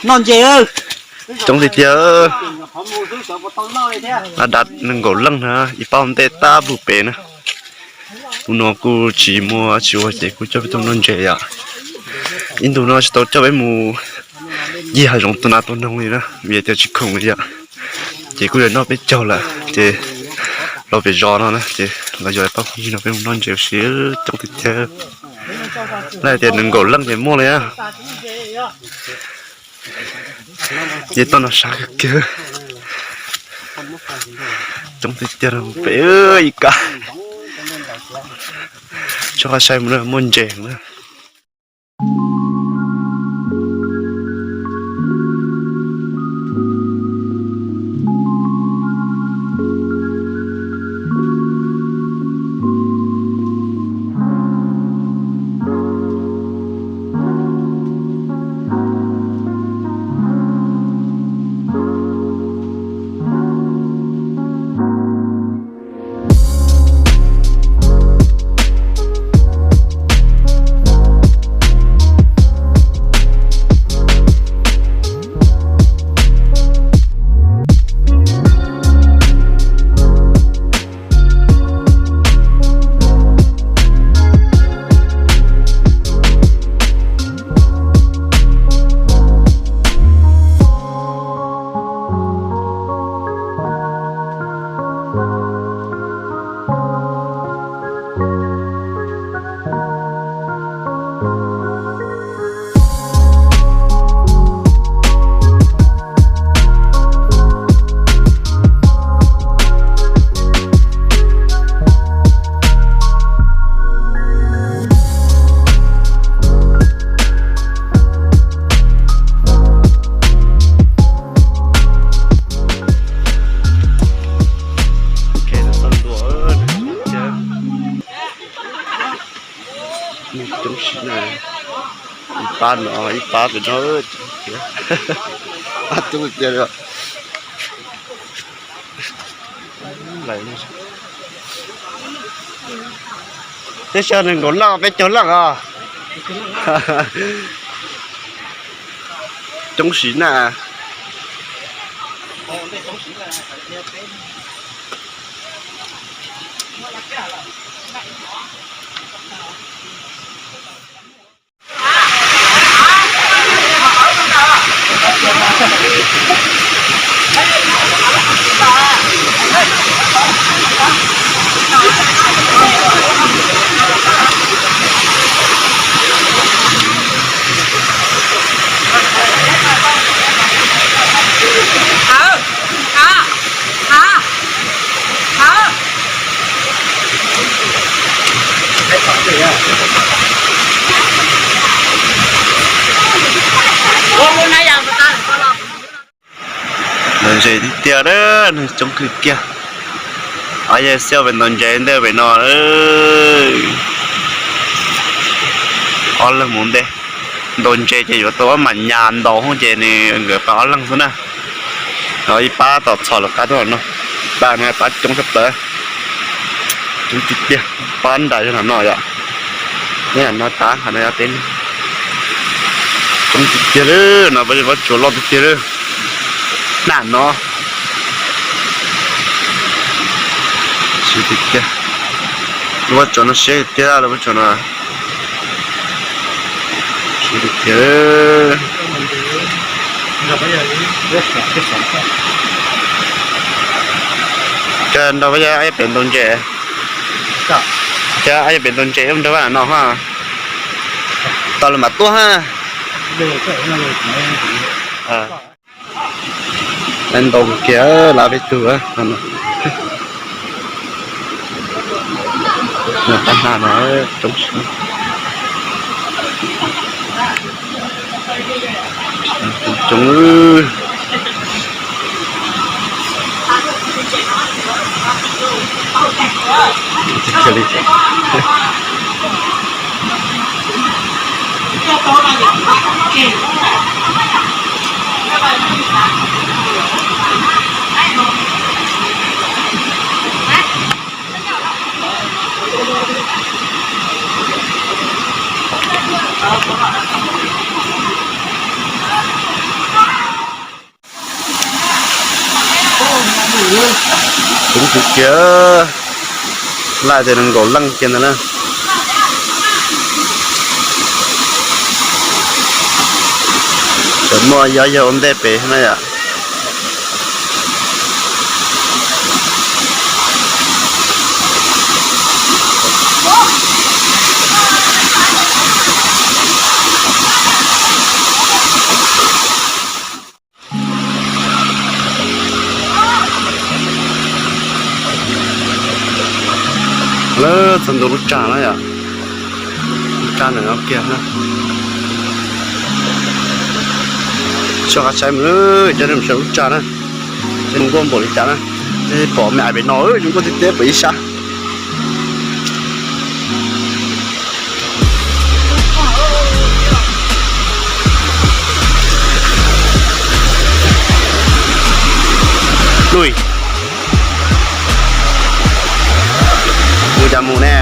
Noj ntses. Coob tiag tiag. Dab nees nkaum leej na, ib pab ua ntej tab pug pem na. Tus no kuj tsis muaj tsis ua ces kuj coj peb tuaj noj ntses yom. Ib ntus no tsis tau coj peb mus ncig hav zoov tua nas tua noog li na, vim tias tsis khoom li yom. Ces kuj yuav noj peb caug lawm ces los pem zos no na ces los yog pab phooj ywg no peb mus noj ntses ua si. Coob tiag tiag. Lawv hais tias nees nkaum leej ces muaj li na. Ces toj no sab kawg kiag. Coob tiag tiag pem ib kab. Tso qab saib mus na, muaj ntses na. Coob siv na, ib pab no ib pab pem no, pab coob tiag. Peb xyov nees nkaum leej peb caug leej os. Coob siv na. Ntaus ntses tiag tiag, neeg coob kawg kiag. Ob yawg xyaw pem ntaus ntses ntej pem no. Ob leeg mus ntej. Ntaus ntses ces yuav tau ob mam nyas ntaus ces nws nkawd pab ob leeg xwb na. Ib pab tom txhom lawv qab tuaj no, pab no pab coob tshaj plaws. Coob tiag tiag, pab nram yog no no yom. Nyob no tab qhov no yog teb. Coob tiag tiag li no, pob tsuas loj tiag tiag li. Nram no. Siab tiag tiag. Lub pob tsuas no siab tiag, lub pob tsuas no. Siab tiag tiag. Cas nrog peb yawg pem ntaus ntses. Cas peb yawg pem ntaus ntses nrog peb no ha. Tau lawm mam tuaj ha. Ntaus kiag lawv peb tug. Qab hna no coob, coob. Coob kiag, laij tias nees nkaum leej kiag ntawd na. Tseem muaj yog yawg ua ntej pem na yom. Lawv txog ntua lub tsag na yom. Lub tsag ntawm no kiag na. Soj qab saib mus, coj nej mus saib lub tsag na. Seb zoo nkauj npaum li cas na. Pom me ais pem no zoo nkauj tiag tiag pem ib sab. Lui, mus cas mus ne.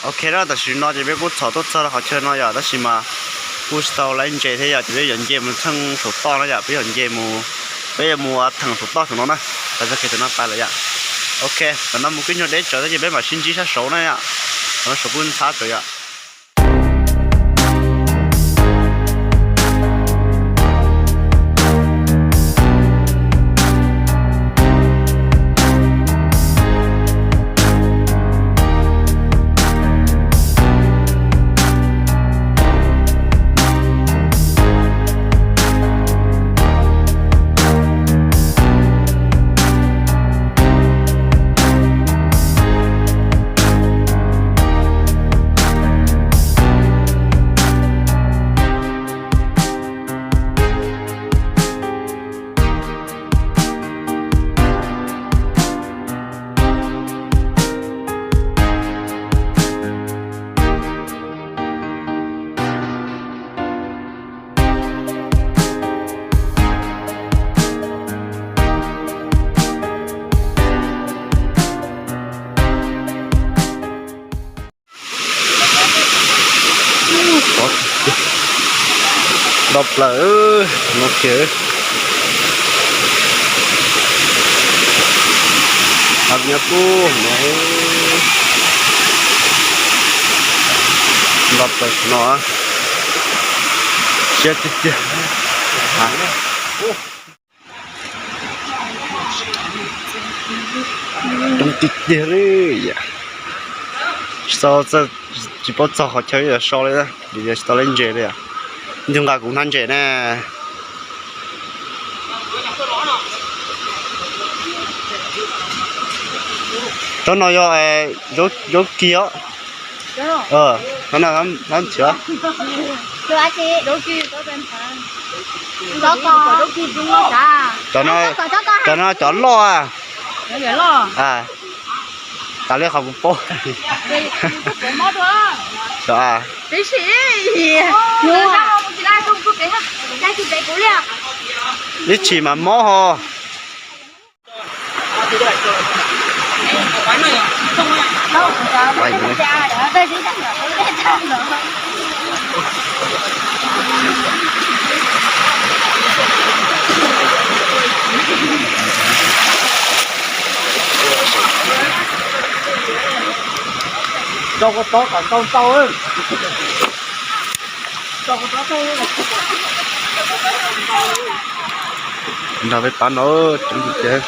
Ok na, tam sim no ces peb kuj txhom tuaj txog rau qhov chaw no yom, tab sis mas kuj tsis tau laib ntses thiab yom, ces peb yuav nce mus theej saum toj na yom, peb yuav nce mus, peb yuav mus theem saum toj saum no na, tag txoj kev tam no pais lawm yom. Ok, tam no mus kwj nyuag deb tsawv thiab ces peb mam sib ntsib sab saud na yom, tam no saum kuj ntxhab tsawv yom. Nto plaws no kiag. Hab nyob kuj no, nto plaws no, siab tiag tiag. Coob tiag tiag li yom. Tsis tau, tsis paub txog qhov chaw yuav so li, vim tias tsis tau laib ntses li os. Ib tug nqa kuv hnab ntses ne. Rab no yog zaub kis os. Rab no, cov no cov loj. Tas li qhov kuv paub. Ib txhis mas mob ho. Rau koj tov kom ntau ntau. Nrog peb pab no coob tiag tiag.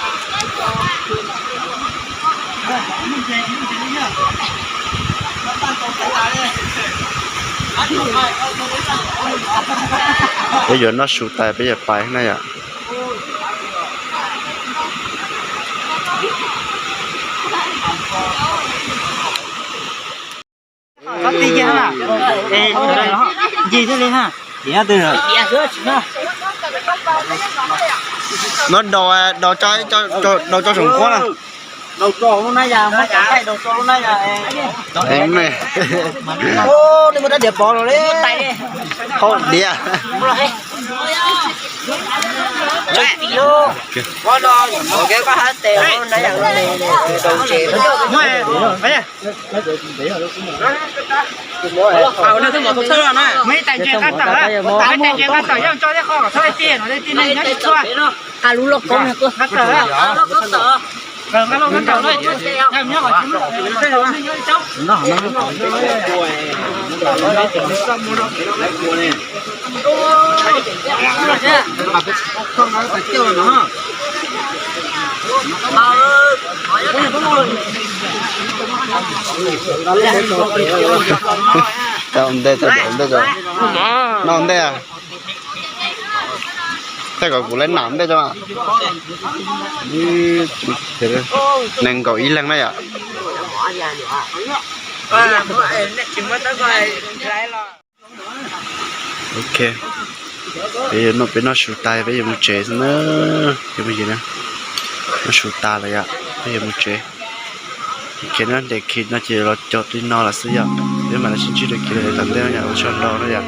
Peb yuav noj su tas peb yuav pais na yom. No daus, daus tso, daus tso saum nqhuab na. Haub diav. Tau ntej, tau ntej, noj ntej. Tej kom kuv laiv nam ntej tso. Nees nkaum ib leeg na yom. Ok, peb yuav noj, peb noj su tas peb yuav mus tsev xwb na. Noj su tas lawm yom, peb yuav mus tsev. Ok, nyob ntes khi no ces los caum li no lawm xwb yom. Peb mam li sib ntsib dua khi lawm tom ntej no yom, ua tsaug ntau na yom.